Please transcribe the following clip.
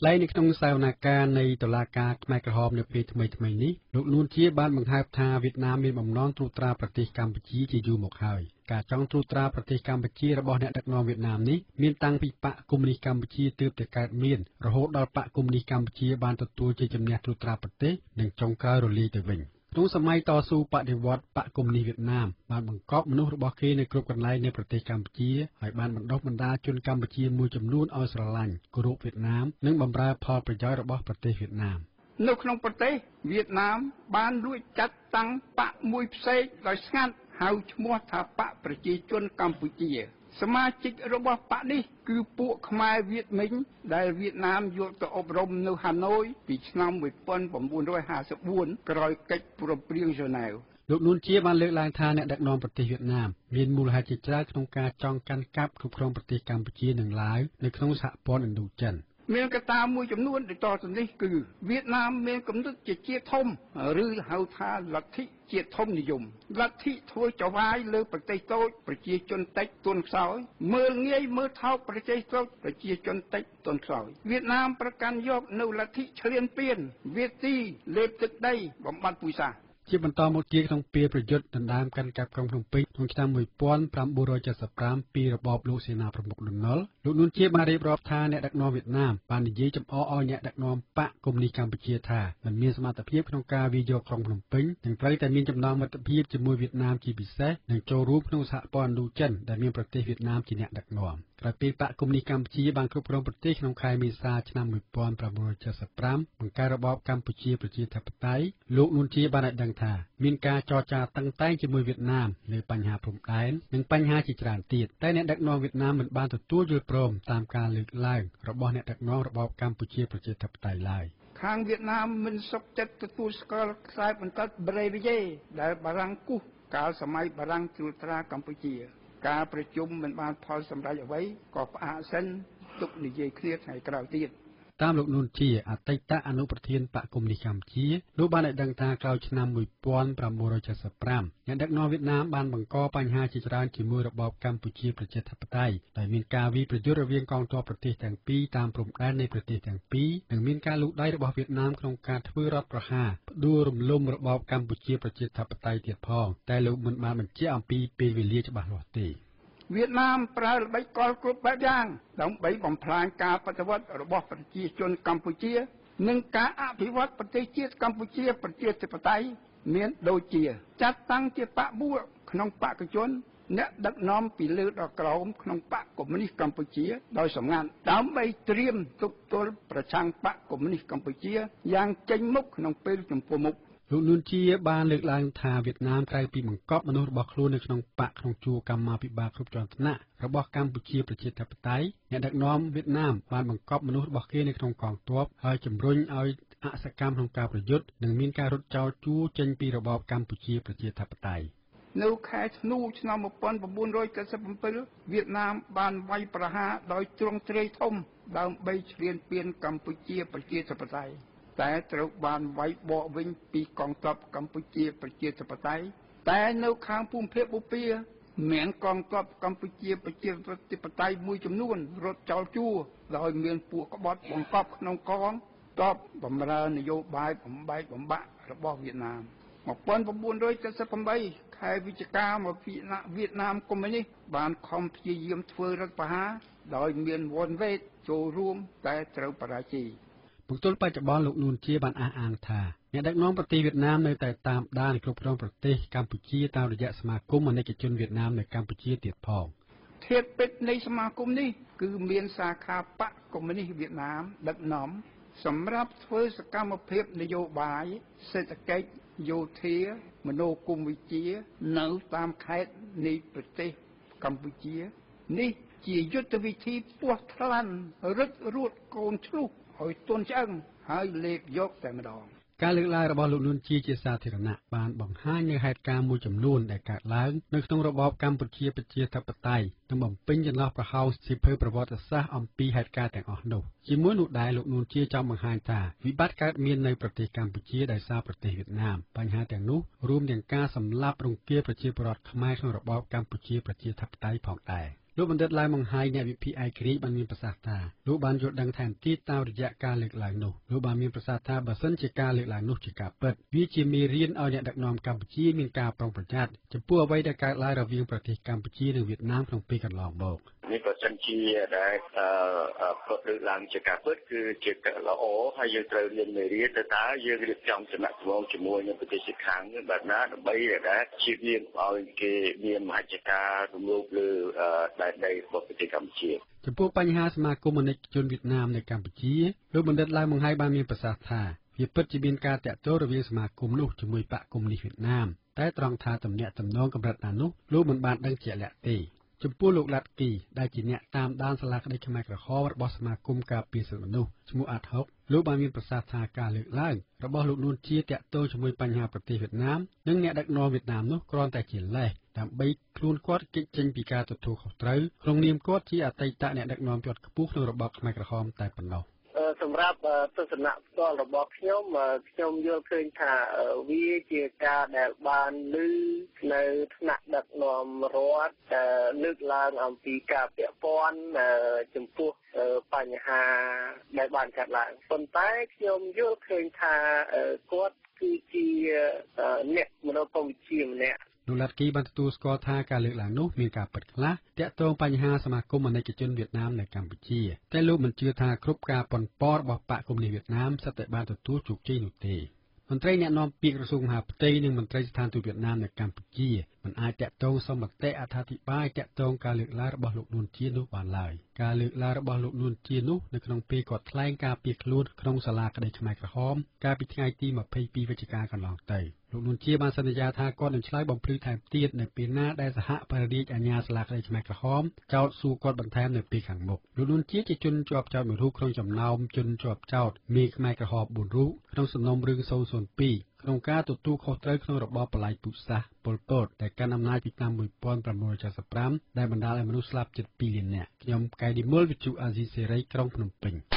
ថ្លែងនៅក្នុងសវនាការនៃតុលាការខ្មែរក្រហមនៅពេលថ្មីៗនេះ លោក នួន ជា បានបង្ហើបថា វៀតណាមមានបំណងត្រួតត្រាប្រទេសកម្ពុជាជាយូរមកហើយ។ ការចង់ត្រួតត្រាប្រទេសកម្ពុជារបស់អ្នកដឹកនាំវៀតណាមនេះ មានតាំងពីបក្សកុម្មុយនីស្តកម្ពុជាទើបតែកើតមាន រហូតដល់បក្សកុម្មុយនីស្តកម្ពុជាបានទទួលជ័យជំនះត្រួតត្រាប្រទេស និងចុងក្រោយរលាយទៅវិញ។ ក្នុងសម័យតស៊ូបដិវត្តន៍ បក្សកុម្មុយនីស្តវៀតណាមបានបង្កប់មនុស្សរបស់គេនៅគ្រប់កន្លែងនៅប្រទេសកម្ពុជា ហើយបានបណ្ដុះបណ្ដាលជនកម្ពុជាមួយចំនួនឲ្យស្រឡាញ់ គោរពវៀតណាម និងបម្រើផលប្រយោជន៍របស់ប្រទេសវៀតណាម។ នៅក្នុងប្រទេសវៀតណាមបានលួចចាត់តាំងបក្សមួយផ្សេងដោយស្ងាត់ ហៅឈ្មោះថាបក្សប្រជាជនកម្ពុជា។ សមាជិករបស់បក្សនេះគឺពួកខ្មែរវៀតមិញ ដែលវៀតណាមយកទៅអប់រំនៅហាណូយពីឆ្នាំ1954 ក្រោយកិច្ចព្រមព្រៀងហ្សឺណែវ។ លោក នួន ជា បានលើកឡើងថា អ្នកដឹកនាំប្រទេសវៀតណាមមានមូលហេតុជាច្រើនក្នុងការចង់កាន់កាប់គ្រប់គ្រងប្រទេសកម្ពុជានិងឡាវនៅក្នុងសហព័ន្ធឥណ្ឌូចិន។ មានកត្តាមួយចំនួនដូចតទៅនេះ គឺវៀតណាមមានគំនិតជាជាតិធំ ឬហៅថាលទ្ធិជាតិធំនិយម លទ្ធិធ្វើចវាយលើប្រទេសតូច ប្រជាជនតិចទន់ខ្សោយ មើលងាយមើលថោកប្រទេសតូច ប្រជាជនតិចទន់ខ្សោយ។ វៀតណាមប្រកាន់យកនៅលទ្ធិឈ្លានពាន វាទីលេបទឹកដី បំបត្តិពូជសាសន៍។ ជាបន្តមកទៀត ក្នុងពេលប្រយុទ្ធដណ្ដើមកាន់កាប់ក្រុងភ្នំពេញក្នុងឆ្នាំ1975ពីរបបលោកសេនាប្រមុខលន់ នល់ លោក នួន ជា បានរៀបរាប់ថា អ្នកដឹកនាំវៀតណាមបាននិយាយចំអកឲ្យអ្នកដឹកនាំបក្សកុម្មុយនីស្តកម្ពុជាថា មិនមានសមត្ថភាពក្នុងការវាយយកក្រុងភ្នំពេញ និងត្រូវតែមានចំណងមិត្តភាពជាមួយវៀតណាមជាពិសេស និងចូលរួមក្នុងសហព័ន្ធឥណ្ឌូចិនដែលមានប្រទេសវៀតណាមជាអ្នកដឹកនាំ។ ក្រោយពេលបក្សកុម្មុយនីស្តកម្ពុជាបានគ្រប់គ្រងប្រទេសក្នុងខែមេសាឆ្នាំ1975 បង្កើតរបបកម្ពុជាប្រជាធិបតេយ្យ លោក នួន ជា បានឲ្យដឹងថា មានការចរចាតឹងតែងជាមួយវៀតណាមលើបញ្ហាព្រំដែន និងបញ្ហាជាច្រើនទៀត តែអ្នកដឹកនាំវៀតណាមមិនបានទទួលយល់ព្រមតាមការលើកឡើងរបស់អ្នកដឹកនាំរបបកម្ពុជាប្រជាធិបតេយ្យឡើយ។ ខាងវៀតណាមមិនសុខចិត្តទទួលស្គាល់ខ្សែបន្ទាត់ប្រេវីយេ ដែលបារាំងគូសកាលសម័យបារាំងត្រួតត្រាកម្ពុជា។ ការប្រជុំមិនបានផលសម្រេចអ្វី ក៏ផ្អាកសិន ទុកនិយាយគ្នាថ្ងៃក្រោយទៀត។ តាមលោក នួន ជា អតីតអនុប្រធានបក្សកុម្មុយនីស្តកម្ពុជា លោកបានឲ្យដឹងថា ក្រោយឆ្នាំ1975 អ្នកដឹកនាំវៀតណាមបានបង្កបញ្ហាជាច្រើនជាមួយរបបកម្ពុជាប្រជាធិបតេយ្យ ដោយមានការវាយប្រយុទ្ធរវាងកងទ័ពប្រទេសទាំងពីរតាមព្រំដែននៃប្រទេសទាំងពីរ និងមានការលូកដៃរបស់វៀតណាមក្នុងការធ្វើរដ្ឋប្រហារផ្ដួលរំលំរបបកម្ពុជាប្រជាធិបតេយ្យទៀតផង តែលោកមិនបានបញ្ជាក់អំពីពេលវេលាច្បាស់លាស់ទេ។ វៀតណាមប្រើល្បិចកលគ្រប់បែបយ៉ាង ដើម្បីបំផ្លាញការបដិវត្តរបស់ប្រជាជនកម្ពុជា និងការអភិវឌ្ឍប្រទេសជាតិកម្ពុជាប្រជាធិបតេយ្យ មានដូចជា ចាត់តាំងជាបក្សបួលក្នុងបក្សជន អ្នកដឹកនាំពីលើដល់ក្រោមក្នុងបក្សកុម្មុយនីស្តកម្ពុជាដោយសម្ងាត់ ដើម្បីត្រៀមទប់ទល់ប្រឆាំងបក្សកុម្មុយនីស្តកម្ពុជាយ៉ាងចេញមុខក្នុងពេលចំពោះមុខ។ លោក នួន ជា បានលើកឡើងថា វៀតណាមក្រៅពីបង្កប់មនុស្សរបស់ខ្លួននៅក្នុងបក្សក្នុងជួរកម្មាភិបាលគ្រប់ជាន់ថ្នាក់របស់កម្ពុជាប្រជាធិបតេយ្យ អ្នកដឹកនាំវៀតណាមបានបង្កប់មនុស្សរបស់គេនៅក្នុងកងទ័ព ហើយជំរុញឲ្យអសកម្មក្នុងការប្រយុទ្ធ និងមានការរត់ចោលជួរចេញពីរបបកម្ពុជាប្រជាធិបតេយ្យ។ នៅខែធ្នូឆ្នាំ1977 វៀតណាមបានវាយប្រហារដោយទ្រង់ទ្រាយធំ ដើម្បីឈ្លានពានកម្ពុជាប្រជាធិបតេយ្យ តែត្រូវបានវាយបកវិញពីកងទ័ពកម្ពុជាប្រជាធិបតេយ្យ។ តែនៅខាងភូមិភាគបូព៌ា មានកងទ័ពកម្ពុជាប្រជាធិបតេយ្យមួយចំនួនរត់ចោលជួរ ដោយមានពួកក្បត់បង្កប់ក្នុងកងទ័ពបម្រើនយោបាយបំបែកបំបាក់របស់វៀតណាម។ 1978 ខែវិច្ឆិកា មកវៀតណាមកុម្មុយនីស្តបានខំព្យាយាមធ្វើរដ្ឋប្រហារ ដោយមានវ៉ុនវេតចូលរួម តែត្រូវបរាជ័យ។ មកទល់បច្ចុប្បន្ន លោក នួន ជា បានអះអាងថា អ្នកដឹកនាំប្រទេសវៀតណាមនៅតែតាមដានគ្រប់គ្រងប្រទេសកម្ពុជាតាមរយៈសមាគមអាណិកជនវៀតណាមនៅកម្ពុជាទៀតផង។ ធាតុពិតនៃសមាគមនេះ គឺមានសាខាបក្សកុម្មុយនីស្តវៀតណាមដឹកនាំ សម្រាប់ធ្វើសកម្មភាពនយោបាយ សេដ្ឋកិច្ច យោធា មនោគមវិជ្ជា នៅតាមខេត្តនៃប្រទេសកម្ពុជា នេះជាយុទ្ធវិធីពោះថ្លាន់រឹតរួតកូនឆ្លុះឲ្យទន់ឆ្អឹង ហើយលេបយកតែម្ដង។ ការលើកឡើងរបស់លោក នួន ជា ជាសាធារណៈ បានបង្ហាញនូវហេតុការណ៍មួយចំនួនដែលកើតឡើងនៅក្នុងរបបកម្ពុជាប្រជាធិបតេយ្យ និងបំពេញចន្លោះប្រហោងសៀវភៅប្រវត្តិសាស្ត្រអំពីហេតុការណ៍ទាំងអស់នោះ។ ជាមួយនោះដែរ លោក នួន ជា ចង់បង្ហាញថា វិបត្តិកើតមាននៅប្រទេសកម្ពុជាដោយសារប្រទេសវៀតណាម បញ្ហាទាំងនោះរួមទាំងការសម្លាប់រង្គាលប្រជាពលរដ្ឋខ្មែរក្នុងរបបកម្ពុជាប្រជាធិបតេយ្យផងដែរ។ លោកបណ្ឌិតឡៅ ម៉ុងហៃ អ្នកវិភាគឯករាជ្យបានមានប្រសាសន៍ថា លោកបានយល់ដឹងថែមទៀតតាមរយៈការលើកឡើងនោះ។ លោកបានមានប្រសាសន៍ថា បើសិនជាការលើកឡើងនោះជាការពិត វាជាមេរៀនឲ្យអ្នកដឹកនាំកម្ពុជាមានការប្រុងប្រយ័ត្នចំពោះអ្វីដែលកើតឡើងរវាងប្រទេសកម្ពុជានិងវៀតណាមក្នុងពេលកន្លងមក។ នេះបើសិនជាដែលគាត់លើកឡើងជាការពិតគឺជាល្អ ហើយយើងត្រូវរៀនមេរៀនទៅតើយើងរៀបចំទំនាក់ទំនងជាមួយនឹងប្រទេសជិតខាងបែបណាដើម្បីដែលជៀសវាងឲ្យគេមានមហិច្ឆតារំលោភលើដែនដីរបស់ប្រទេសកម្ពុជា។ ចំពោះបញ្ហាសមាគមអាណិកជនវៀតណាមនៅកម្ពុជា លោកបណ្ឌិតឡៅ ម៉ុងហៃបានមានប្រសាសន៍ថា វាពិតជាមានការទាក់ទងរវាងសមាគមនោះជាមួយបក្សកុម្មុយនីស្តវៀតណាម តែត្រង់ថាទំនាក់ទំនងកម្រិតណានោះ លោកមិនបានដឹងជាក់លាក់ទេ។ ចំពោះលោកឡាត់គី ដែលជាអ្នកតាមដានសាលាក្តីខ្មែរក្រហមរបស់សមាគមការពារសិទ្ធិមនុស្សឈ្មោះអាត់ហុក លោកបានមានប្រសាសន៍ថា ការលើកឡើងរបស់លោកនួនជាទាក់ទងជាមួយបញ្ហាប្រទេសវៀតណាមនិងអ្នកដឹកនាំវៀតណាមនោះ គ្រាន់តែជាលេសដើម្បីខ្លួនគាត់គេចចេញពីការទទួលខុសត្រូវក្នុងនាមគាត់ជាអតីតអ្នកដឹកនាំជាន់ខ្ពស់ក្នុងរបបខ្មែរក្រហមតែប៉ុណ្ណោះ។ សម្រាប់ទស្សនៈផ្ទាល់របស់ខ្ញុំ ខ្ញុំយល់ឃើញថាវាជាការដែលបានឮនៅថ្នាក់ដឹកនាំរដ្ឋលើកឡើងអំពីការពាក់ព័ន្ធចំពោះបញ្ហាដែលបានកើតឡើង ប៉ុន្តែខ្ញុំយល់ឃើញថាគាត់គឺជាអ្នកមនោគមវិជ្ជាម្នាក់។ លោកឡាត់គីបានទទួលស្គាល់ថា ការលើកឡើងនោះមានការពិតខ្លះទាក់ទងបញ្ហាសមាគមអាណិកជនវៀតណាមនៅកម្ពុជា តែលោកមិនជឿថាគ្រប់ការប៉ុនប៉ងរបស់បក្សកុម្មុយនីស្តវៀតណាមសុទ្ធតែបានទទួលជោគជ័យនោះទេ។ មន្ត្រីអ្នកនាំពាក្យក្រសួងមហាផ្ទៃនិងមន្ត្រីស្ថានទូតវៀតណាមនៅកម្ពុជាមិនអាចទាក់ទងសុំមតិអត្ថាធិប្បាយទាក់ទងការលើកឡើងរបស់លោកនួនជានោះបានឡើយ។ ការលើកឡើងរបស់លោកនួនជានោះនៅក្នុងពេលគាត់ថ្លែងការពារខ្លួនក្នុងសាលាក្តីខ្មែរក្រហមកាលពីថ្ងៃទី22វិច្ឆិកាកន្លងទៅ។ លោកនួនជាបានសន្យាថា គាត់នឹងឆ្លើយបំភ្លឺថែមទៀតនៅពេលណាដែលសហព្រះរាជអាជ្ញាសាលាក្តីខ្មែរក្រហមចោទសួរគាត់បន្ថែមនៅពេលខាងមុខ។ លោកនួនជាជាជនជាប់ចោទមួយរូបក្នុងចំណោមជនជាប់ចោទមេខ្មែរក្រហម4រូបក្នុងសំណុំរឿង002 ក្នុងការទទួលខុសត្រូវក្នុងរបបប្រល័យពូជសាសន៍ប៉ុលពតដែលកាន់អំណាចពីឆ្នាំ1975 ដែលបណ្ដាលឲ្យមនុស្សស្លាប់ជិត2លាននាក់។ ខ្ញុំកែឌីមុល វិទ្យុអាស៊ីសេរី ក្រុងភ្នំពេញ។